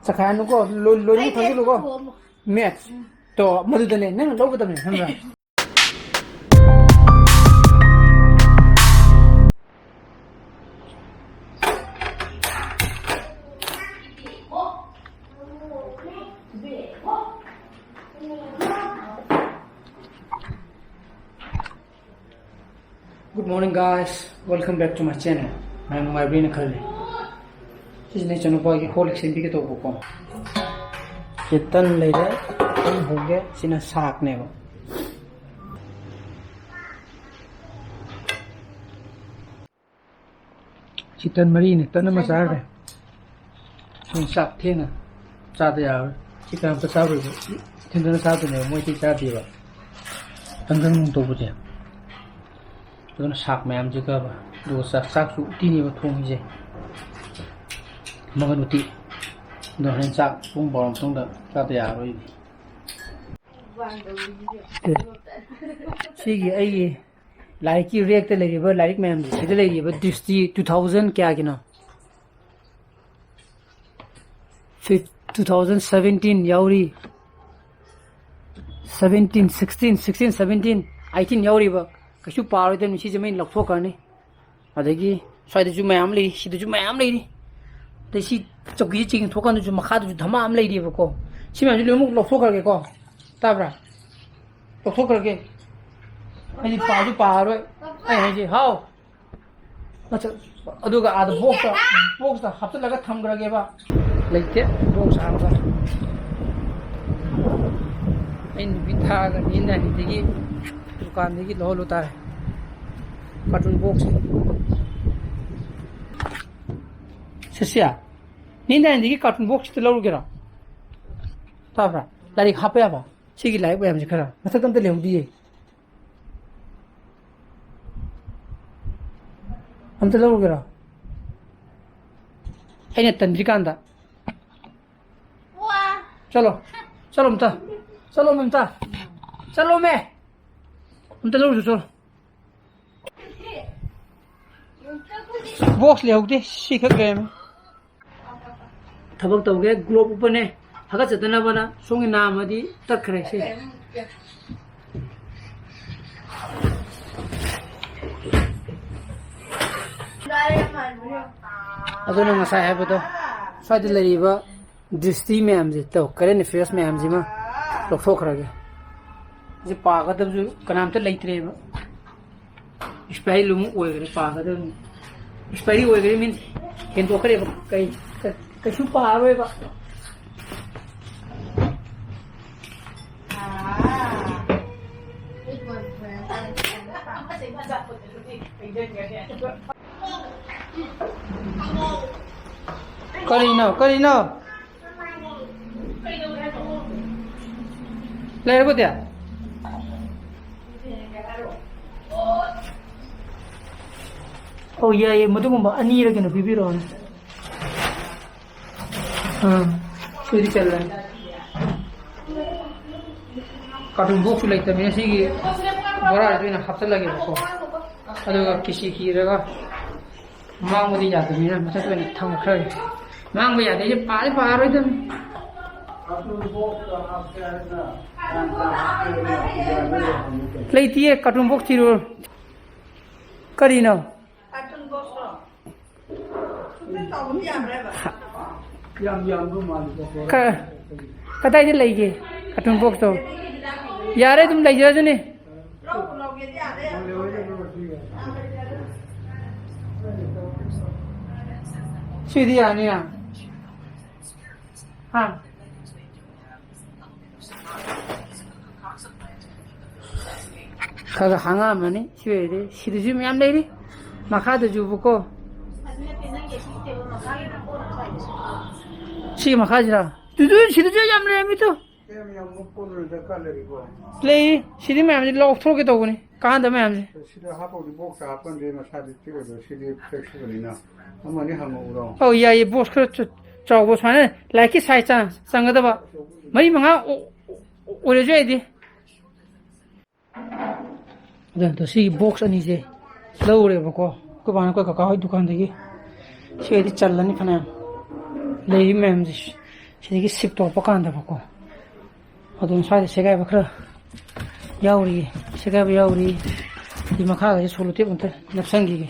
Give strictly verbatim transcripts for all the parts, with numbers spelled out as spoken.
ꯇꯈꯥꯏꯅꯨꯀꯣ, ꯂꯣꯏ-, ꯂꯣꯏꯅꯃꯛ ꯑꯩ ꯊꯥꯖꯤꯜꯂꯨꯀꯣ꯫ ꯃꯦꯠꯁ ꯇꯣ ꯃꯗꯨꯗꯅꯦ ꯅꯪꯅ ꯂꯧꯒꯗꯕꯅꯦ, ꯈꯪꯕ꯭ꯔꯥ? Good morning, guys. Welcome back to my channel. ꯃꯌꯥꯝ ꯅꯨꯡꯉꯥꯏꯕꯤꯔꯤꯅ ꯈꯜꯂꯤ꯫ ꯁꯤꯁꯤꯅ ꯏꯆꯥꯅꯨꯄꯥꯒꯤ ꯍꯣꯔꯂꯤꯛꯁ ꯁꯦꯝꯕꯤꯒꯦ ꯇꯧꯕꯀꯣ꯫ ꯁꯤ ꯇꯟ ꯂꯩꯔꯦ, ꯇꯟ ꯍꯧꯒꯦ꯫ ꯁꯤꯅ ꯁꯥꯛꯅꯦꯕ꯫ ꯁꯤ ꯇꯟ ꯃꯔꯤꯅꯦ, ꯇꯟ ꯑꯃ ꯆꯥꯈ꯭ꯔꯦ꯫ ꯁꯤ ꯆꯥꯛ ꯊꯦꯡꯅ ꯆꯥꯗ ꯌꯥꯔꯣꯏ꯫ ꯁꯤ ꯀꯅꯥꯝꯇ ꯆꯥꯔꯣꯏꯕ꯫ ꯏꯊꯟꯗꯅ ꯆꯥꯗꯣꯏꯅꯦꯕ, ꯃꯣꯏꯗꯤ ꯆꯥꯗꯦꯕ꯫ ꯇꯪꯒꯪ ꯅꯨꯡ ꯇꯧꯕꯁꯦ꯫ ꯑꯗꯨꯅ ꯁꯥꯛ ꯃꯌꯥꯝꯁꯤꯒ, ꯑꯗꯨꯒ ꯆꯥꯛ, ꯆꯥꯛꯁꯨ ꯎꯇꯤꯅꯦꯕ ꯊꯣꯡꯉꯤꯁꯦ꯫ ꯃꯪꯒꯟ ꯎꯇꯤ꯫ ꯑꯗꯣ ꯍꯣꯔꯦꯟ ꯆꯥꯛ ꯄꯨꯡ ꯕꯥꯔꯣ ꯃꯇꯨꯡꯗ ꯆꯥꯗ ꯌꯥꯔꯣꯏ꯫ ꯁꯤꯒꯤ ꯑꯩꯒꯤ ꯂꯥꯏꯔꯤꯛꯀꯤ ꯔꯦꯛꯇ ꯂꯩꯔꯤꯕ ꯂꯥꯏꯔꯤꯛ ꯃꯌꯥꯝꯁꯦ, ꯁꯤꯗ ꯂꯩꯔꯤꯕ ꯗ꯭ꯔꯤꯁꯇꯤ two thousand ꯀꯌꯥꯒꯤꯅꯣ? Fif-, two thousand seventeen ꯌꯥꯎꯔꯤ, seventeen, sixteen, sixteen, seventeen, eighteen ꯌꯥꯎꯔꯤꯕ꯫ ꯀꯩꯁꯨ ꯄꯥꯔꯣꯏꯗꯕꯅꯤ, ꯁꯤꯁꯦ ꯃꯩꯅ ꯂꯧꯊꯣꯛꯈ꯭ꯔꯅꯤ꯫ ꯑꯗꯒꯤ ꯁ꯭ꯋꯥꯏꯗꯁꯨ ꯃꯌꯥꯝ ꯂꯩꯔꯤ, ꯁꯤꯗꯁꯨ ꯃꯌꯥꯝ ꯂꯩꯔꯤ꯫ ꯑꯗꯩ ꯁꯤ ꯆꯧꯀꯤꯁꯦ ꯆꯤꯡꯊꯣꯛꯀꯥꯟꯗꯁꯨ ꯃꯈꯥꯗꯁꯨ ꯙꯃꯥ ꯑꯃ ꯂꯩꯔꯤꯕꯀꯣ꯫ ꯁꯤ ꯃꯌꯥꯝꯁꯦ ꯂꯣꯏꯅꯃꯛ ꯂꯧꯊꯣꯛꯈ꯭ꯔꯒꯦꯀꯣ꯫ ꯇꯥꯕ꯭ꯔꯥ? ꯂꯧꯊꯣꯛꯈ꯭ꯔꯒꯦ꯫ ꯑꯩꯗꯤ ꯄꯥꯁꯨ ꯄꯥꯔꯔꯣꯏ꯫ ꯑꯩ ꯍꯥꯏꯁꯦ, ꯍꯥꯎ꯫ ꯅꯠꯇ꯭ꯔ-, ꯑꯗꯨꯒ ꯑꯥꯗ ꯕꯣꯛꯁꯇ, ꯕꯣꯛꯁꯇ ꯍꯥꯞꯆꯤꯜꯂꯒ ꯊꯝꯈ꯭ꯔꯒꯦꯕ꯫ ꯂꯩꯇꯦ, ꯕꯣꯛꯁ ꯍꯥꯡꯕ꯫ ꯑꯩ ꯅꯨꯄꯤ ꯊꯥꯔꯒ ꯅꯦ ꯅꯥꯏꯟꯇꯤꯟꯗꯒꯤ ꯗꯨꯀꯥꯟꯗꯒꯤ ꯂꯧꯍꯜꯂꯨ ꯇꯥꯔꯦ꯫ Carton box. ꯁꯦꯁꯤꯌꯥ, ꯅꯦ ꯅꯥꯏꯟꯇꯤꯟꯗꯒꯤ ꯀꯥꯔꯇꯨꯟ ꯕꯣꯛꯁꯇ ꯂꯧꯔꯨꯒꯦꯔꯣ? ꯇꯥꯕ꯭ꯔꯥ? ꯂꯥꯏꯔꯤꯛ ꯍꯥꯞꯄ ꯌꯥꯕ? ꯁꯤꯒꯤ ꯂꯥꯏꯔꯤꯛ ꯃꯌꯥꯝꯁꯦ ꯈꯔ ꯃꯊꯛꯇ ꯑꯝꯇ ꯂꯩꯍꯧꯗꯤꯌꯦ꯫ ꯑꯝꯇ ꯂꯧꯔꯨꯒꯦꯔꯣ? ꯑꯩꯅ ꯇꯟꯗ꯭ꯔꯤꯀꯥꯟꯗ꯫ ꯆꯠꯂꯣ꯫ ꯆꯠꯂꯣ ꯑꯝꯇ꯫ ꯆꯠꯂꯣ ꯑꯝꯇ꯫ ꯆꯠꯂꯣꯃꯦ꯫ ꯑꯝꯇ ꯂꯧꯔꯨꯆꯣ, ꯆꯠꯂꯣ꯫ ꯕꯣꯛꯁ ꯂꯩꯍꯧꯗꯦ, ꯁꯤꯈꯛ ꯂꯩꯔꯝꯃꯦ꯫ ꯊꯕꯛ ꯇꯧꯒꯦ, ꯒ꯭ꯂꯣꯞ ꯎꯞꯄꯅꯦ꯫ ꯍꯥꯀꯠꯆꯗꯅꯕꯅ ꯁꯣꯝꯒꯤ ꯅꯥꯝꯃꯗꯤ ꯇꯠꯈ꯭ꯔꯦ ꯁꯦ꯫ ꯑꯗꯨꯅ ꯉꯁꯥꯏ ꯍꯥꯏꯕꯗꯣ, ꯁ꯭ꯋꯥꯏꯗ ꯂꯩꯔꯤꯕ ꯗ꯭ꯔꯤꯁꯇꯤ ꯃꯌꯥꯝꯁꯦ, ꯇꯧ, ꯀꯔꯦꯟ ꯑꯦꯐꯤꯌꯔꯁ ꯃꯌꯥꯝꯁꯤꯃ ꯂꯧꯊꯣꯛꯈ꯭ꯔꯒꯦ꯫ ꯁꯤ ꯄꯥꯒꯗꯕꯁꯨ ꯀꯅꯥꯝꯇ ꯂꯩꯇ꯭ꯔꯦꯕ꯫ ꯑꯦꯛꯁꯄꯥꯏꯔꯤ ꯂꯨꯝ ꯑꯣꯏꯈ꯭ꯔꯦ, ꯄꯥꯒꯗꯕꯅꯤ꯫ ꯑꯦꯛꯁꯄꯥꯏꯔꯤ ꯑꯣꯏꯈ꯭ꯔꯦ ꯃꯤꯟꯁ ꯍꯦꯟꯗꯣꯛꯈ꯭ꯔꯦꯕ꯫ ꯀꯩ, ꯀ-, ꯀꯩꯁꯨ ꯄꯥꯔꯣꯏꯕ꯫ ꯀꯔꯤꯅꯣ? ꯀꯔꯤꯅꯣ? ꯂꯩꯔꯕꯗꯤ? ꯑꯧ, ꯌꯥꯏꯌꯦ, ꯃꯗꯨꯒꯨꯝꯕ ꯑꯅꯤꯔ ꯀꯩꯅꯣ ꯄꯤꯕꯤꯔꯛꯑꯣꯅꯦ꯫ ꯑꯥ, ꯁꯤꯗꯤ ꯆꯜꯂꯅꯤ꯫ ꯀꯥꯔꯇꯨꯟ ꯕꯣꯛꯁꯁꯨ ꯂꯩꯇꯕꯅꯤꯅ ꯁꯤꯒꯤ ꯕꯣꯔꯥꯁꯤꯗ ꯑꯣꯏꯅ ꯍꯥꯞꯆꯤꯜꯂꯒꯦꯕꯀꯣ꯫ ꯑꯗꯨꯒ ꯀꯤꯁꯤ ꯀꯤꯔꯒ ꯃꯥꯡꯕꯗꯤ ꯌꯥꯗꯕꯅꯤꯅ ꯃꯊꯛꯇ ꯑꯣꯏꯅ ꯊꯝꯈ꯭ꯔꯒꯦ꯫ ꯃꯥꯡꯕ ꯌꯥꯗꯦ, ꯑꯩꯁꯦ ꯄꯥꯗꯤ ꯄꯥꯔꯣꯏꯗꯕꯅꯤ꯫ ꯂꯩꯇꯤꯌꯦ, ꯀꯥꯔꯇꯨꯟ ꯕꯣꯛꯁ ꯊꯤꯔꯨꯔꯣ꯫ ꯀꯔꯤꯅꯣ? ꯌꯥꯝ ꯌꯥꯝꯕ ꯃꯥꯜꯂꯤꯀꯣ꯫ ꯀ-, ꯀꯗꯥꯏꯗ ꯂꯩꯒꯦ ꯀꯥꯔꯇꯨꯟ ꯕꯣꯛꯁꯇꯣ? ꯌꯥꯔꯦ, ꯑꯗꯨꯝ ꯂꯩꯖꯔꯁꯨꯅꯦ꯫ ꯁꯤꯗꯤ ꯌꯥꯅꯤꯅ꯫ ꯍꯥ? ꯈꯔ ꯈꯔ ꯍꯥꯡꯉꯛꯑꯝꯃꯅꯤ꯫ ꯁꯤ ꯑꯣꯏꯔꯗꯤ ꯁꯤꯗꯁꯨ ꯃꯌꯥꯝ ꯂꯩꯔꯤ꯫ ꯃꯈꯥꯗꯁꯨꯕꯀꯣ꯫ ꯁꯤꯒꯤ ꯃꯈꯥꯁꯤꯔꯥ? ꯇꯨ, ꯇꯨ, ꯁꯤꯗꯁꯨ ꯌꯥꯝ ꯂꯩꯔꯝꯃꯤ ꯇꯨ꯫ ꯀꯌꯥꯝ ꯌꯥꯝꯕ ꯄꯣꯠ ꯑꯣꯏꯔꯗꯤ ꯗꯔꯀꯥꯔ ꯂꯩꯔꯤꯀꯣ? ꯂꯩ꯫ ꯁꯤꯗꯤ ꯃꯌꯥꯝꯁꯤ ꯂꯧꯊꯣꯛꯀꯦ ꯇꯧꯕꯅꯤ꯫ ꯀꯥꯟꯗꯕ ꯃꯌꯥꯝꯁꯦ꯫ ꯁꯤꯗ ꯍꯥꯞꯄꯧꯗꯤ ꯕꯣꯛꯁꯇ ꯍꯥꯞꯄꯟꯗꯦ, ꯃꯁꯥꯗꯤ ꯄꯤꯛꯑꯣꯏꯗꯣ꯫ ꯁꯤꯗꯤ ꯐ꯭ꯂꯦꯛꯁꯤꯕꯜꯅꯤꯅ꯫ ꯑꯃꯅꯤ ꯍꯪꯉꯛꯎꯔꯣ? ꯑꯧ, ꯌꯥꯏꯌꯦ꯫ ꯕꯣꯛꯁ ꯈꯔ ꯆ-, ꯆꯥꯎꯕ ꯁꯨꯃꯥꯏꯅ ꯂꯥꯏꯔꯤꯛꯀꯤ ꯁꯥꯏꯖ ꯆꯥꯡ ꯆꯪꯒꯗꯕ꯫ ꯃꯔꯤ ꯃꯉꯥ ꯑꯣ-, ꯑꯣ-, ꯑꯣꯏꯔꯁꯨ ꯌꯥꯏꯗꯤ꯫ ꯑꯗꯣ ꯁꯤꯒꯤ ꯕꯣꯛꯁ ꯑꯅꯤꯁꯦ ꯂꯧꯔꯦꯕꯀꯣ꯫ ꯑꯩꯈꯣꯏ ꯕꯥꯅ ꯑꯩꯈꯣꯏ ꯀꯀꯥ ꯍꯣꯏ ꯗꯨꯀꯥꯟꯗꯒꯤ꯫ ꯁꯤ ꯑꯣꯏꯗꯤ ꯆꯜꯂꯅꯤ ꯐꯅꯌꯥꯝ꯫ ꯂꯩꯔꯤꯕ ꯃꯌꯥꯝꯁꯦ ꯁꯤꯗꯒꯤ ꯁꯤꯞ ꯇꯧꯔꯛꯄ ꯀꯥꯟꯗꯕꯀꯣ, ꯑꯗꯨꯝ ꯁ꯭ꯋꯥꯏꯗ ꯁꯦꯒꯥꯏꯕ ꯈꯔ ꯌꯥꯎꯔꯤ, ꯁꯦꯒꯥꯏꯕ ꯌꯥꯎꯔꯤ꯫ ꯁꯤ ꯃꯈꯥꯒꯁꯦ ꯁꯣꯂꯨ ꯇꯦꯞ ꯑꯝꯇ ꯅꯞꯁꯟꯈꯤꯒꯦ,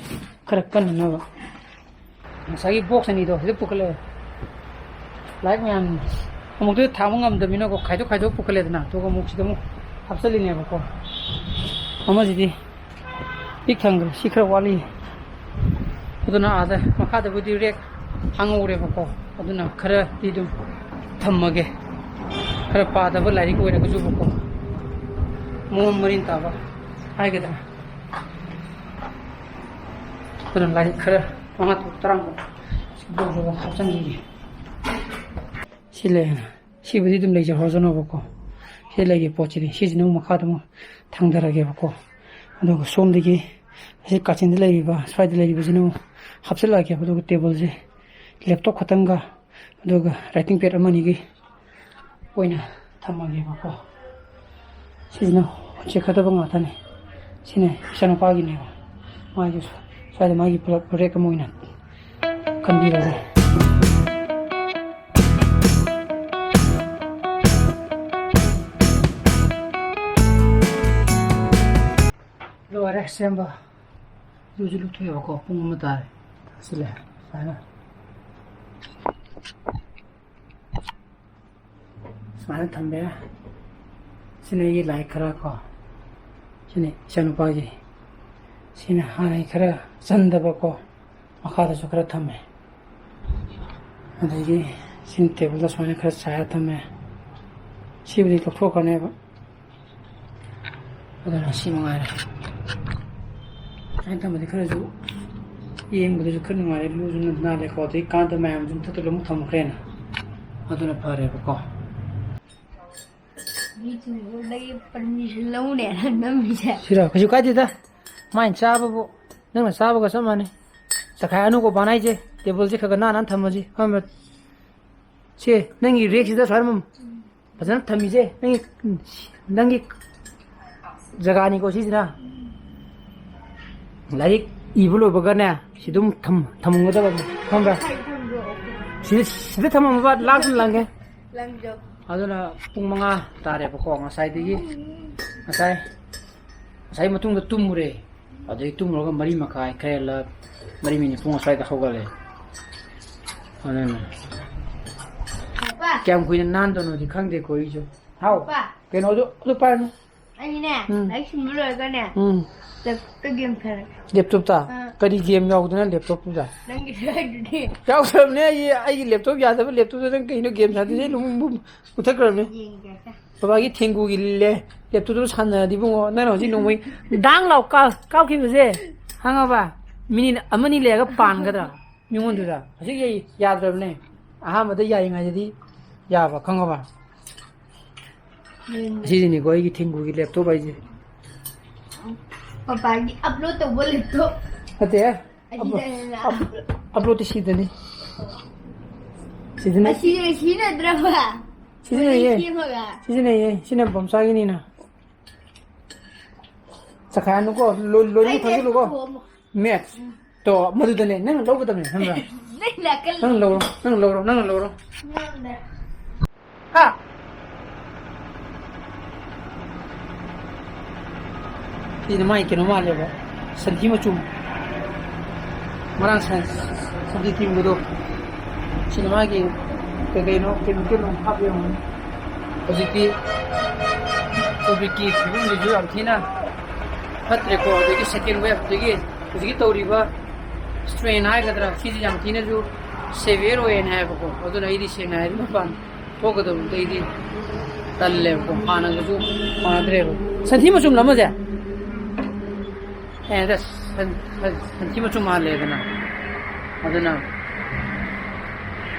ꯈꯔ ꯀꯟꯅꯅꯕ꯫ ꯉꯁꯥꯏꯒꯤ ꯕꯣꯛꯁ ꯑꯅꯤꯗꯣ ꯁꯤꯗ ꯄꯨꯈꯠꯂꯛꯑꯦ꯫ ꯂꯥꯏꯔꯤꯛ ꯃꯌꯥꯝ ꯑꯃꯨꯛꯇ ꯊꯥꯡꯕ ꯉꯝꯗꯕꯅꯤꯅꯀꯣ, ꯈꯥꯏꯗꯣꯛ ꯈꯥꯏꯗꯣꯛ ꯄꯨꯈꯠꯂꯦꯗꯅ, ꯑꯗꯨꯒ ꯑꯃꯨꯛ ꯁꯤꯗ ꯑꯃꯨꯛ ꯍꯥꯞꯆꯜꯂꯤꯅꯦꯕꯀꯣ꯫ ꯑꯃꯁꯤꯗꯤ ꯄꯤꯛ ꯊꯪꯈ꯭ꯔꯦ, ꯁꯤ ꯈꯔ ꯋꯥꯠꯂꯤ꯫ ꯑꯗꯨꯅ ꯑꯥꯗ ꯃꯈꯥꯗꯕꯨꯗꯤ ꯔꯦꯛ ꯍꯥꯡꯍꯧꯔꯦꯕꯀꯣ, ꯑꯗꯨꯅ ꯈꯔꯗꯤ ꯑꯗꯨꯝ ꯊꯝꯃꯒꯦ, ꯈꯔ ꯄꯥꯗꯕ ꯂꯥꯏꯔꯤꯛ ꯑꯣꯏꯔꯒꯁꯨꯕꯀꯣ, ꯃꯑꯣꯡ ꯃꯔꯤꯟ ꯇꯥꯕ ꯍꯥꯏꯒꯗ꯭ꯔꯥ꯫ ꯑꯗꯨꯅ ꯂꯥꯏꯔꯤꯛ ꯈꯔ ꯃꯉꯥ, ꯇꯔꯨꯛ, ꯇꯔꯥꯃꯨꯛ ꯁꯤ ꯕꯣꯛꯁꯇꯨꯗ ꯍꯥꯞꯆꯤꯟꯈꯤꯒꯦ꯫ ꯁꯤ ꯂꯩ, ꯁꯤꯕꯨꯗꯤ ꯑꯗꯨꯝ ꯂꯩꯖꯍꯧꯔꯁꯅꯣꯕꯀꯣ꯫ ꯁꯤ ꯂꯩꯒꯤ ꯄꯣꯠꯁꯤꯗꯤ, ꯁꯤꯁꯤꯅ ꯑꯃꯨꯛ ꯃꯈꯥꯗ ꯑꯃꯨꯛ ꯊꯥꯡꯊꯔꯒꯦꯕꯀꯣ꯫ ꯑꯗꯨꯒ ꯁꯣꯝꯗꯒꯤ ꯑꯁꯤ ꯀꯥꯆꯤꯟꯗ ꯂꯩꯔꯤꯕ, ꯁ꯭ꯋꯥꯏꯗ ꯂꯩꯔꯤꯕꯁꯤꯅ ꯑꯃꯨꯛ ꯍꯥꯞꯆꯤꯜꯂꯛꯑꯒꯦꯕ꯫ ꯑꯗꯨꯒ ꯇꯦꯕꯜꯁꯦ, ꯂꯦꯞꯇꯣꯞ ꯈꯛꯇꯪꯒ, ꯑꯗꯨꯒ ꯔꯥꯏꯇꯤꯡ ꯄꯦꯗ ꯑꯃꯅꯤꯒꯤ ꯑꯣꯏꯅ ꯊꯝꯃꯒꯦꯕꯀꯣ꯫ ꯁꯤꯁꯤꯅ ꯍꯧꯖꯤꯛ ꯆꯦꯛꯀꯗꯕ ꯉꯥꯛꯇꯅꯤ꯫ ꯁꯤꯅ ꯏꯆꯥꯅꯨꯄꯥꯒꯤꯅꯦꯕ꯫ ꯃꯥꯒꯤ ꯁ꯭ꯋꯥꯏꯗ ꯃꯥꯒꯤ ꯄꯨꯂꯞ ꯔꯦꯛ ꯑꯃ ꯑꯣꯏꯅ ꯈꯟꯕꯤꯔꯒꯦ꯫ ꯂꯣꯏꯔꯦ ꯁꯦꯝꯕ꯫ ꯏꯔꯨꯁꯨ ꯂꯨꯊꯣꯛꯑꯦꯕꯀꯣ, ꯄꯨꯡ ꯑꯃ ꯇꯥꯔꯦ꯫ ꯁꯤ ꯂꯩ ꯁꯨꯃꯥꯏꯅ꯫ ꯁꯨꯃꯥꯏꯅ ꯊꯝꯕ ꯌꯥꯏ꯫ ꯁꯤꯅ ꯑꯩꯒꯤ ꯂꯥꯏꯔꯤꯛ ꯈꯔ ꯀꯣ, ꯁꯤꯅ ꯏꯆꯥꯅꯨꯄꯥꯒꯤ, ꯁꯤꯅ ꯍꯥꯟꯅꯒꯤ ꯈꯔ ꯆꯟꯗꯕꯀꯣ, ꯃꯈꯥꯗꯁꯨ ꯈꯔ ꯊꯝꯃꯦ꯫ ꯑꯗꯒꯤ ꯁꯤꯅ ꯇꯦꯕꯜꯗ ꯁꯨꯃꯥꯏꯅ ꯈꯔ ꯆꯥꯏꯔ ꯊꯝꯃꯦ꯫ ꯁꯤꯕꯨꯗꯤ ꯂꯧꯊꯣꯛꯈ꯭ꯔꯅꯦꯕ꯫ ꯑꯗꯨꯅ ꯁꯤ ꯃꯉꯥꯏꯔꯦ꯫ ꯁꯨꯃꯥꯏꯅ ꯊꯝꯕꯗꯤ ꯈꯔꯁꯨ ꯌꯦꯡꯕꯗꯁꯨ ꯈꯔ ꯅꯨꯡꯉꯥꯏꯔꯦ, ꯂꯨꯁꯨ ꯅꯥꯜꯂꯦꯀꯣ꯫ ꯑꯗꯩ ꯀꯥꯟꯗ ꯃꯌꯥꯝꯁꯨ ꯃꯊꯛꯇ ꯂꯣꯏꯅꯃꯛ ꯊꯝꯈ꯭ꯔꯦꯅ, ꯑꯗꯨꯅ ꯐꯔꯦꯕꯀꯣ꯫ ꯃꯤꯁꯤꯡꯗꯨꯗꯒꯤ ꯄꯔꯃꯤꯁꯟ ꯂꯧꯅꯦꯅ ꯅꯝꯃꯤꯁꯦ꯫ ꯁꯤꯔꯣ? ꯀꯩꯁꯨ ꯀꯥꯏꯗꯦꯗ, ꯃꯥꯏꯅ ꯆꯥꯕꯕꯨ꯫ ꯅꯪꯅ ꯆꯥꯕꯒ ꯆꯞ ꯃꯥꯟꯅꯩ꯫ ꯆꯈꯥꯏ ꯑꯅꯨꯀꯣ ꯕꯥꯅ ꯍꯥꯏꯁꯦ, ꯇꯦꯕꯜꯁꯦ ꯈꯔ ꯈꯔ ꯅꯥꯟꯅ ꯊꯝꯃꯁꯤ꯫ ꯐꯝꯕ-, ꯁꯦ, ꯅꯪꯒꯤ ꯔꯦꯛꯁꯤꯗ ꯁꯨꯃꯥꯏꯅ ꯐꯖꯅ ꯊꯝꯃꯤꯁꯦ, ꯅꯪꯒꯤ, ꯅꯪꯒꯤ ꯖꯒꯥꯅꯤꯀꯣ ꯁꯤꯁꯤꯅ꯫ ꯂꯥꯏꯔꯤꯛ ꯏꯕ ꯂꯣꯏꯕꯒꯅꯦ, ꯁꯤ ꯑꯗꯨꯝ ꯊꯝ-, ꯊꯝꯃꯝꯒꯗꯕꯅꯤ, ꯈꯪꯕ꯭ꯔꯥ? ꯁꯤꯗ, ꯁꯤꯗ ꯊꯝꯃꯝꯃꯕ ꯂꯥꯡꯁꯨ ꯂꯥꯡꯒꯦ꯫ ꯂꯥꯡꯖꯧ꯫ ꯑꯗꯨꯅ ꯄꯨꯡ ꯃꯉꯥ ꯇꯥꯔꯦꯕꯀꯣ, ꯉꯁꯥꯏꯗꯒꯤ꯫ ꯉꯁꯥꯏ, ꯉꯁꯥꯏ ꯃꯇꯨꯡꯗ ꯇꯨꯝꯃꯨꯔꯦ꯫ ꯑꯗꯩ ꯇꯨꯝꯃꯨꯔꯒ ꯃꯔꯤ ꯃꯈꯥꯏ, ꯈꯔ ꯍꯦꯜꯂ, ꯃꯔꯤ ꯃꯤꯅꯤꯠ ꯄꯨꯡ ꯑꯁ꯭ꯋꯥꯏꯗ ꯍꯧꯒꯠꯂꯦ꯫ ꯑꯗꯨꯅ ꯄꯥꯄꯥ꯫ ꯀꯌꯥꯝ ꯀꯨꯏꯅ ꯅꯥꯟꯗꯣꯏꯅꯣꯗꯤ ꯈꯪꯗꯦꯀꯣ ꯑꯩꯁꯨ꯫ ꯍꯥꯎ꯫ ꯄꯥꯄꯥ꯫ ꯀꯩꯅꯣ ꯑꯗꯨ, ꯑꯗꯨ ꯄꯥꯏꯔꯅꯨ꯫ ꯑꯩꯅꯦ, ꯎꯝ꯫ ꯂꯥꯏꯔꯤꯛ ꯁꯤꯟꯕ ꯂꯣꯏꯔꯒꯅꯦ, ꯎꯝ꯫ ꯂꯦꯞꯇꯣꯞꯇ ꯒꯦꯝ ꯁꯥꯟꯅꯒꯦ꯫ ꯂꯦꯞꯇꯣꯞꯇ? ꯑꯥ꯫ ꯀꯔꯤ ꯒꯦꯝ ꯌꯥꯎꯗꯅ ꯂꯦꯞꯇꯣꯞꯇꯨꯗ? ꯅꯪꯒꯤ ꯍꯥꯏꯗꯨꯗꯤ꯫ ꯌꯥꯎꯗꯕꯅꯦ, ꯑꯩ, ꯑꯩꯒꯤ ꯂꯦꯞꯇꯣꯞ ꯌꯥꯗꯕ ꯂꯦꯞꯇꯣꯞꯇ ꯅꯪ ꯀꯩꯅꯣ ꯒꯦꯝ ꯁꯥꯟꯅꯗꯣꯏꯁꯦ? ꯑꯩ ꯂꯨꯝ-, ꯃꯨ-, ꯃꯨꯊꯠꯈ꯭ꯔꯕꯅꯦ꯫ ꯌꯦꯡꯒꯦꯁꯦ꯫ ꯕꯕꯥꯒꯤ ꯊꯦꯡꯒꯨꯒꯤ ꯂꯦ-, ꯂꯦꯞꯇꯣꯞꯇꯨ ꯁꯥꯟꯅꯔꯗꯤ ꯏꯕꯨꯡꯉꯣ, ꯅꯪꯅ ꯍꯧꯖꯤꯛ ꯅꯣꯡꯃꯩ ꯗꯥꯡ ꯂꯥꯎ ꯀꯥꯞ-, ꯀꯥꯞꯈꯤꯕꯁꯦ, ꯈꯪꯉꯕ? ꯃꯤꯅꯤꯠ ꯑꯃꯅꯤ ꯂꯩꯔꯒ ꯄꯥꯟꯒꯗ꯭ꯔꯥ? ꯃꯤꯉꯣꯟꯗꯨꯗ꯫ ꯍꯧꯖꯤꯛ ꯑꯩ ꯌꯥꯗ꯭ꯔꯕꯅꯦ꯫ ꯑꯍꯥꯟꯕꯗ ꯌꯥꯔꯤꯉꯩꯗꯗꯤ ꯌꯥꯕ, ꯈꯪꯉꯕ? ꯎꯝ꯫ ꯑꯁꯤꯁꯤꯅꯤꯀꯣ ꯑꯩꯒꯤ ꯊꯦꯡꯒꯨꯒꯤ ꯂꯦꯞꯇꯣꯞ ꯍꯥꯏꯁꯦ꯫ ꯄꯄꯥꯒꯤ ꯑꯞꯂꯣꯗ ꯇꯧꯕ ꯂꯦꯞꯇꯣꯞ꯫ ꯅꯠꯇꯦ꯫ ꯑꯁꯤꯗ ꯑꯞꯂꯣꯗ, ꯑꯩꯅ ꯑꯞ-, ꯑꯞꯂꯣꯗꯇꯤ ꯁꯤꯗꯅꯤ꯫ ꯁꯤꯗꯅꯤ꯫ ꯑꯁꯤ ꯁꯤꯖꯤꯟꯅꯗ꯭ꯔꯕ? ꯁꯤꯖꯤꯟꯅꯩꯌꯦ꯫ ꯁꯦꯝꯃꯒ꯫ ꯁꯤꯖꯤꯟꯅꯩꯌꯦ꯫ ꯁꯤꯅ ꯕꯝꯆꯥꯒꯤꯅꯤꯅ꯫ ꯆꯈꯥꯏꯔꯅꯨꯀꯣ꯫ ꯂꯣꯏ-, ꯂꯣꯏꯅꯃꯛ ꯑꯩ ꯊꯥꯖꯤꯜꯂꯨꯀꯣ꯫ ꯂꯦꯞꯇꯣꯞ ꯑꯃ꯫ ꯃꯦꯠꯁ꯫ ꯎꯝ꯫ ꯇꯣ, ꯃꯗꯨꯗꯅꯦ, ꯅꯪꯅ ꯂꯧꯒꯗꯕꯅꯦ, ꯈꯪꯕ꯭ꯔꯥ? ꯅꯪ ꯅꯥꯀꯜ ꯅꯪ ꯂꯧꯔꯣ, ꯅꯪ ꯂꯧꯔꯣ, ꯅꯪ ꯂꯧꯔꯣ꯫ ꯅꯪꯅ꯫ ꯍꯥ? ꯁꯤꯅ ꯃꯥꯏ ꯀꯩꯅꯣ ꯃꯥꯜꯂꯦꯕ, ꯁꯟꯊꯤ ꯃꯆꯨꯝ꯫ ꯉꯔꯥꯡ ꯁꯟ-, ꯁꯟꯊꯤ ꯊꯤꯡꯕꯗꯣ, ꯁꯤꯅ ꯃꯥꯒꯤ ꯀꯩ ꯀꯩꯅꯣ, ꯀꯩꯅꯣ, ꯀꯩꯅꯣ ꯍꯥꯞꯄ ꯌꯥꯔꯝꯒꯅꯤ꯫ ꯍꯧꯖꯤꯛꯇꯤ ꯀꯣꯚꯤꯗꯀꯤ ꯐꯤꯕꯝꯁꯤꯁꯨ ꯌꯥꯝ ꯊꯤꯅ ꯐꯠꯇ꯭ꯔꯦꯀꯣ꯫ ꯑꯗꯒꯤ ꯁꯦꯀꯦꯟ ꯋꯦꯕꯇꯒꯤ ꯍꯧꯖꯤꯛꯀꯤ ꯇꯧꯔꯤꯕ ꯁ꯭ꯇ꯭ꯔꯦꯟ ꯍꯥꯏꯒꯗ꯭ꯔꯥ, ꯁꯤꯁꯦ ꯌꯥꯝ ꯊꯤꯅꯁꯨ ꯁꯦꯚꯤꯌꯔ ꯑꯣꯏꯌꯦꯅ ꯍꯥꯏꯌꯦꯕꯀꯣ꯫ ꯑꯗꯨꯅ ꯑꯩꯗꯤ ꯁꯦꯡꯅ ꯍꯥꯏꯔꯗꯤ ꯃꯄꯥꯟ ꯊꯣꯛꯀꯗꯕꯗꯨꯗ ꯑꯩꯗꯤ ꯇꯜꯂꯦꯕꯀꯣ꯫ ꯍꯥꯟꯅꯒꯁꯨ ꯃꯥꯟꯅꯗ꯭ꯔꯦꯕ꯫ ꯁꯟꯊꯤ ꯃꯆꯨꯝꯂ ꯑꯃꯁꯦ? ꯑꯦ, ꯑꯗ ꯁꯟ-, ꯁꯟ-, ꯁꯟꯊꯤ ꯃꯆꯨꯝ ꯃꯥꯜꯂꯦꯗꯅ꯫ ꯑꯗꯨꯅ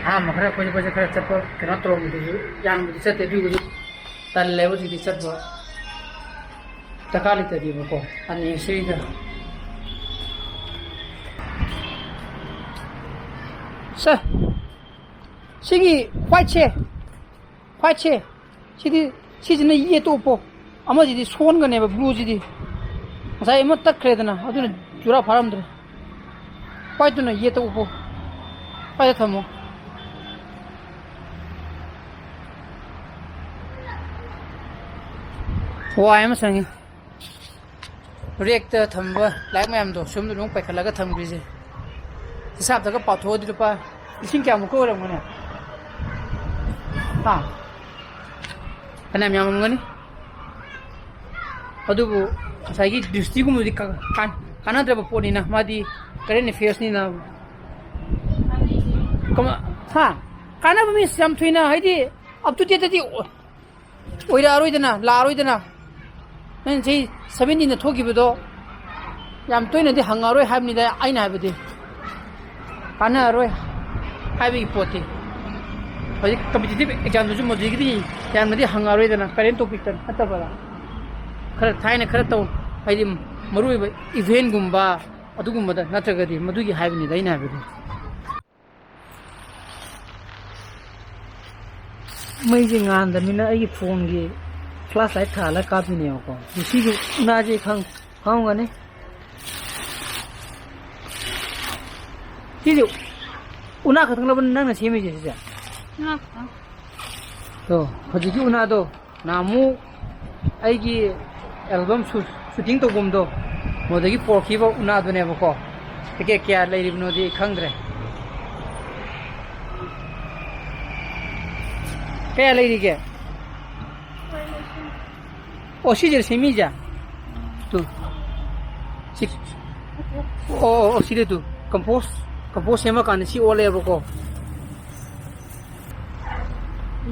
ꯑꯍꯥꯟꯕ ꯈꯔ ꯀꯣꯏꯆꯠ ꯀꯣꯏꯆꯠ ꯈꯔ ꯆꯠꯄ ꯀꯩꯅꯣ ꯇꯧꯔꯝꯕꯗꯨꯁꯨ ꯌꯥꯝꯅꯗꯤ ꯆꯠꯇꯦ, ꯑꯗꯨ ꯑꯣꯏꯔꯒꯁꯨ ꯇꯜꯂꯦꯕ ꯍꯧꯖꯤꯛꯇꯤ ꯆꯠꯄ꯫ ꯗꯔꯀꯥꯔ ꯂꯩꯇꯗꯦꯕꯀꯣ, ꯑꯅꯤ ꯁꯤꯗ꯫ ꯁꯦ, ꯁꯤꯒꯤ ꯋꯥꯏꯠꯁꯦ, ꯋꯥꯏꯠꯁꯦ, ꯁꯤꯗꯤ, ꯁꯤꯁꯤꯅ ꯌꯦꯠꯇ ꯎꯞꯄꯣ꯫ ꯑꯃꯁꯤꯗꯤ ꯁꯣꯟꯒꯅꯦꯕ, ꯕ꯭ꯂꯨꯁꯤꯗꯤ꯫ ꯉꯁꯥꯏ ꯑꯃ ꯇꯠꯈ꯭ꯔꯦꯗꯅ, ꯑꯗꯨꯅ ꯖꯨꯔꯥ ꯐꯥꯔꯝꯗ꯭ꯔꯦ꯫ ꯋꯥꯏꯠꯇꯨꯅ ꯌꯦꯠꯇ ꯎꯞꯄꯣ꯫ ꯋꯥꯏꯠꯇ ꯊꯝꯃꯣ꯫ ꯋꯥꯏ ꯑꯃ ꯁꯪꯉꯤ꯫ ꯔꯦꯛꯇ ꯊꯝꯕ ꯂꯥꯏꯔꯤꯛ ꯃꯌꯥꯝꯗꯣ ꯁꯣꯝꯗ ꯑꯗꯨꯝ ꯄꯥꯏꯈꯠꯂꯒ ꯊꯝꯈ꯭ꯔꯤꯁꯦ꯫ ꯍꯤꯁꯥꯞꯇꯒ ꯄꯥꯊꯣꯛꯑꯗꯤ ꯂꯨꯄꯥ ꯂꯤꯁꯤꯡ ꯀꯌꯥꯃꯨꯛꯀ ꯑꯣꯏꯔꯝꯒꯅꯤ? ꯍꯥ? ꯐꯅꯌꯥꯝ ꯌꯥꯝꯃꯝꯒꯅꯤ꯫ ꯑꯗꯨꯕꯨ ꯉꯁꯥꯏꯒꯤ ꯗ꯭ꯌꯨꯁꯇꯤꯒꯨꯝꯕꯗꯤ ꯀ-, ꯀꯥꯟ-, ꯀꯥꯟꯅꯗ꯭ꯔꯕ ꯄꯣꯠꯅꯤꯅ, ꯃꯥꯗꯤ ꯀꯔꯦꯟ ꯑꯦꯐꯤꯌꯔꯁꯅꯤꯅ꯫ ꯀꯃ-, ꯍꯥ? ꯀꯥꯟꯅꯕ ꯃꯤꯟꯁ ꯌꯥꯝ ꯊꯨꯏꯅ, ꯍꯥꯏꯗꯤ, ꯑꯞ ꯇꯨ ꯗꯦꯠꯇꯗꯤ ꯑꯣꯏꯔꯛꯑꯔꯣꯏꯗꯅ, ꯂꯥꯛꯑꯔꯣꯏꯗꯅ꯫ ꯅꯪ ꯆꯍꯤ ꯁꯚꯦꯟꯇꯤꯟꯗ ꯊꯣꯛꯈꯤꯕꯗꯣ ꯌꯥꯝ ꯇꯣꯏꯅꯗꯤ ꯍꯪꯉꯛꯑꯔꯣꯏ ꯍꯥꯏꯕꯅꯤꯗ ꯑꯩꯅ ꯍꯥꯏꯕꯗꯤ꯫ ꯀꯥꯟꯅꯔꯔꯣꯏ ꯍꯥꯏꯕꯒꯤ ꯄꯣꯠꯇꯤ꯫ ꯍꯧꯖꯤꯛ ꯀꯝꯄꯤꯇꯤꯇꯤꯚ ꯑꯦꯛꯖꯥꯝꯗꯁꯨ ꯃꯗꯨꯗꯒꯤꯗꯤ ꯌꯥꯝꯅꯗꯤ ꯍꯪꯉꯛꯑꯔꯣꯏꯗꯅ, ꯀꯔꯦꯟ ꯇꯣꯄꯤꯛꯇ ꯅꯠꯇꯕꯗ꯫ ꯈꯔ ꯊꯥꯏꯅ ꯈꯔ ꯇꯧ, ꯍꯥꯏꯗꯤ ꯃꯔꯨꯑꯣꯏꯕ ꯏꯚꯦꯟꯒꯨꯝꯕ ꯑꯗꯨꯒꯨꯝꯕꯗ ꯅꯠꯇ꯭ꯔꯒꯗꯤ, ꯃꯗꯨꯒꯤ ꯍꯥꯏꯕꯅꯤꯗ ꯑꯩꯅ ꯍꯥꯏꯕꯗꯤ꯫ ꯃꯩꯁꯦ ꯉꯥꯟꯗꯕꯅꯤꯅ ꯑꯩꯒꯤ ꯐꯣꯟꯒꯤ ꯐ꯭ꯂꯥꯁ ꯂꯥꯏꯠ ꯊꯥꯜꯂꯒ ꯀꯥꯞꯄꯤꯅꯦꯕꯀꯣ꯫ ꯁꯤꯒꯤ ꯎꯅꯥꯁꯦ ꯈꯪ-, ꯈꯪꯉꯝꯒꯅꯤ꯫ ꯁꯤꯁꯦ ꯎꯅꯥ ꯈꯛꯇꯪꯂꯕ ꯅꯪꯅ ꯁꯦꯝꯃꯤꯁꯦ ꯁꯤꯁꯦ? ꯉꯥ ꯈꯛꯇꯪ꯫ ꯑꯗꯣ ꯍꯧꯖꯤꯛꯀꯤ ꯎꯅꯥꯗꯣ ꯅꯍꯥꯟꯃꯨꯛ ꯑꯩꯒꯤ ꯑꯦꯜꯕꯝ ꯁꯨ-, ꯁꯨꯇꯤꯡ ꯇꯧꯐꯝꯗꯣ, ꯃꯗꯨꯗꯒꯤ ꯄꯣꯔꯛꯈꯤꯕ ꯎꯅꯥꯗꯨꯅꯦꯕꯀꯣ꯫ ꯄꯦꯀꯦꯠ ꯀꯌꯥ ꯂꯩꯔꯤꯕꯅꯣꯗꯤ ꯑꯩ ꯈꯪꯗ꯭ꯔꯦ꯫ ꯀꯌꯥ ꯂꯩꯔꯤꯒꯦ? ꯑꯣ, ꯁꯤꯁꯦ ꯁꯦꯝꯃꯤꯁꯦ? ꯇꯨ꯫ ꯁꯤ-, ꯑꯣ, ꯑꯣ, ꯑꯣ, ꯁꯤꯗ ꯇꯨ꯫ ꯀꯝꯄꯣꯁ, ꯀꯝꯄꯣꯁ ꯁꯦꯝꯃꯀꯥꯟꯗ ꯁꯤ ꯑꯣꯜꯂꯦꯕꯀꯣ꯫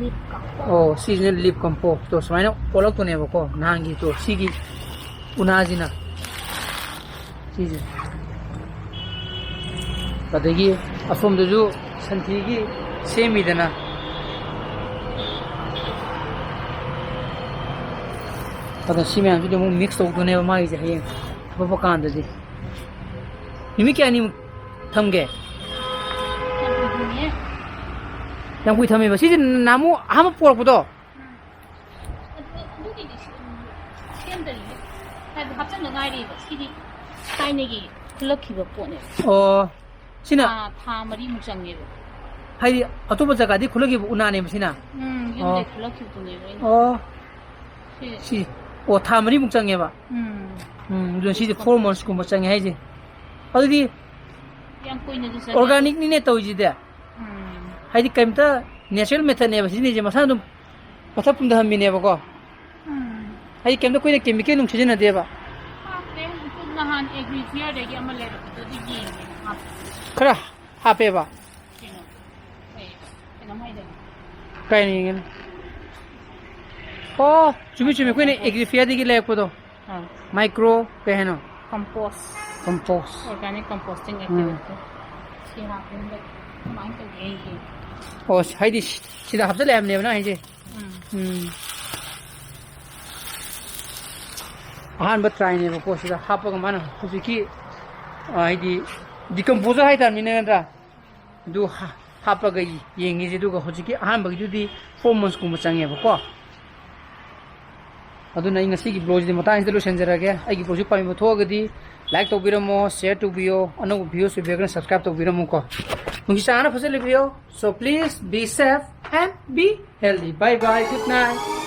ꯂꯤꯞ ꯀꯝꯄꯣꯁ꯫ ꯑꯣ, ꯁꯤꯁꯤꯅ ꯂꯤꯞ ꯀꯝꯄꯣꯁꯇꯣ ꯁꯨꯃꯥꯏꯅ ꯑꯣꯜꯂꯛꯇꯣꯏꯅꯦꯕꯀꯣ, ꯅꯍꯥꯟꯒꯤꯗꯣ, ꯁꯤꯒꯤ ꯎꯅꯥꯁꯤꯅ꯫ ꯁꯤꯁꯦ꯫ ꯑꯗꯒꯤ ꯑꯁꯣꯝꯗꯁꯨ ꯁꯟꯊꯤꯒꯤ ꯁꯦꯝꯃꯤꯗꯅ꯫ ꯑꯗꯣ ꯁꯤ ꯃꯌꯥꯝꯁꯤꯗꯤ ꯑꯃꯨꯛ ꯃꯤꯛꯁ ꯇꯧꯗꯣꯏꯅꯦꯕ ꯃꯥꯒꯤꯁꯦ ꯍꯌꯦꯡ ꯊꯕꯛꯄ ꯀꯥꯟꯗꯗꯤ꯫ ꯅꯨꯃꯤꯠ ꯀꯌꯥꯅꯤꯃꯨꯛ ꯊꯝꯒꯦ? ꯌꯥꯝ ꯀꯨꯏꯗꯣꯏꯅꯦ꯫ ꯌꯥꯝ ꯀꯨꯏ ꯊꯝꯃꯦꯕ꯫ ꯁꯤꯁꯦ ꯅꯍꯥꯟꯃꯨꯛ ꯑꯍꯥꯟꯕ ꯄꯣꯔꯛꯄꯗꯣ? ꯎꯝ꯫ ꯑꯗꯨ, ꯑꯗꯨꯒꯤꯗꯤ ꯁꯤ-, ꯎꯝ, ꯁꯦꯝꯗꯔꯤꯌꯦ꯫ ꯍꯥꯏꯕꯗꯤ ꯍꯥꯞꯆꯟꯗ ꯉꯥꯏꯔꯤꯕ꯫ ꯁꯤꯗꯤ ꯊꯥꯏꯅꯒꯤ ꯈꯨꯜꯂꯛꯈꯤꯕ ꯄꯣꯠꯅꯦꯕ꯫ ꯑꯣ꯫ ꯁꯤꯅ ꯊꯥ, ꯊꯥ ꯃꯔꯤꯃꯨꯛ ꯆꯪꯉꯦꯕ꯫ ꯍꯥꯏꯗꯤ ꯑꯇꯣꯞꯄ ꯖꯒꯥꯗꯤ ꯈꯨꯜꯂꯛꯈꯤꯕ ꯎꯅꯥꯅꯦꯕ ꯁꯤꯅ? ꯎꯝ, ꯌꯨꯝꯗꯩ ꯑꯣ꯫ ꯈꯨꯜꯂꯛꯈꯤꯕꯗꯨꯅꯦꯕ ꯑꯩꯅ꯫ ꯑꯣ꯫ ꯁꯤ ꯁꯤ꯫ ꯑꯣ, ꯊꯥ ꯃꯔꯤꯃꯨꯛ ꯆꯪꯉꯦꯕ? ꯎꯝ꯫ ꯎꯝ, ꯑꯗꯨꯅ ꯁꯤꯗꯤ four months ꯀꯨꯝꯕ ꯆꯪꯉꯦ ꯍꯥꯏꯁꯦ꯫ ꯑꯗꯨꯗꯤ ꯌꯥꯝ ꯀꯨꯏꯅꯁꯨ ꯆꯪꯉꯦ꯫ Organic ꯅꯤꯅꯦ ꯇꯧꯔꯤꯁꯤꯗꯤ? ꯎꯝ꯫ ꯍꯥꯏꯗꯤ ꯀꯩꯝꯇ natural methodꯅꯦꯕ ꯁꯤꯖꯤꯟꯅꯩꯁꯦ, ꯃꯁꯥꯅ ꯑꯗꯨꯝ ꯄꯠꯊ ꯄꯨꯝꯊꯍꯟꯕꯤꯅꯦꯕꯀꯣ꯫ ꯎꯝ꯫ ꯍꯥꯏꯗꯤ ꯀꯩꯝꯇ ꯑꯩꯈꯣꯏꯅ chemical ꯅꯨꯡ ꯁꯤꯖꯤꯟꯅꯗꯦꯕ꯫ ꯍꯥꯞꯇꯦ꯫ ꯅꯍꯥꯟ Agri Fairꯗꯒꯤ ꯑꯃ ꯂꯩꯔꯛꯄꯗꯣ ꯑꯗꯨ ꯌꯦꯡꯒꯦꯅ ꯍꯥꯞꯄ꯫ ꯈꯔ ꯍꯥꯞꯄꯦꯕ? ꯀꯩꯅꯣ? ꯀꯩ-, ꯀꯩꯅꯣꯝ ꯍꯥꯏꯗꯥꯏꯅꯦ? ꯀꯩꯅꯣ ꯌꯦꯡꯒꯦꯅꯦ? ꯑꯣ, ꯆꯨꯝꯃꯤ, ꯆꯨꯝꯃꯤ, ꯑꯩꯈꯣꯏꯅ Agri Fairꯗꯒꯤ ꯂꯩꯔꯛꯄꯗꯣ꯫ ꯑꯥ꯫ Micro ꯀꯩ ꯍꯥꯏꯅꯣ? Compost꯫ Compost꯫ Organic composting ꯎꯝ꯫ Activity꯫ ꯁꯤ ꯍꯥꯞꯄꯦ ꯍꯟꯗꯛ꯫ ꯀꯃꯥꯏꯅ ꯇꯧꯒꯦ ꯑꯩꯒꯤ? ꯑꯣ, ꯍꯥꯏꯗꯤ ꯁꯤꯗ ꯍꯥꯞꯆꯜꯂꯛꯑꯕꯅꯦꯕ ꯅꯪ ꯍꯥꯏꯁꯦ? ꯎꯝ꯫ ꯎꯝ꯫ ꯑꯍꯥꯟꯕ tryꯅꯦꯕꯀꯣ, ꯁꯤꯗ ꯍꯥꯞꯄꯒ ꯃꯥꯅ ꯍꯧꯖꯤꯛꯀꯤ, ꯑ, ꯍꯥꯏꯗꯤ decomposer ꯍꯥꯏꯇꯥꯔꯅꯤꯅꯦ, ꯅꯠꯇ꯭ꯔꯥ? ꯑꯗꯨ ꯍꯥ-, ꯍꯥꯞꯄꯒ ꯌꯦꯡꯉꯤꯁꯦ, ꯑꯗꯨꯒ ꯍꯧꯖꯤꯛꯀꯤ ꯑꯍꯥꯟꯕꯒꯤꯗꯨꯗꯤ four monthsꯀꯨꯝꯕ ꯆꯪꯉꯦꯕꯀꯣ꯫ ꯑꯗꯨꯅ ꯑꯩ ꯉꯁꯤꯒꯤ vlogꯁꯤꯗꯤ ꯃꯇꯥꯡꯁꯤꯗ ꯂꯣꯏꯁꯤꯟꯖꯔꯒꯦ꯫ ꯑꯩꯒꯤ vlogꯁꯤ ꯄꯥꯝꯕꯤꯕ ꯊꯣꯛꯑꯒꯗꯤ like ꯇꯧꯕꯤꯔꯝꯃꯣ, share ꯇꯧꯕꯤꯌꯣ, ꯑꯅꯧꯕ viewersꯁꯨ ꯂꯩꯕꯤꯔꯒꯅ subscribe ꯇꯧꯕꯤꯔꯝꯃꯣꯀꯣ꯫ ꯅꯨꯡꯁꯤ ꯆꯥꯟꯅꯅ ꯐꯖꯅ ꯂꯩꯕꯤꯌꯣ꯫ So please be safe and be healthy. Bye bye, good night.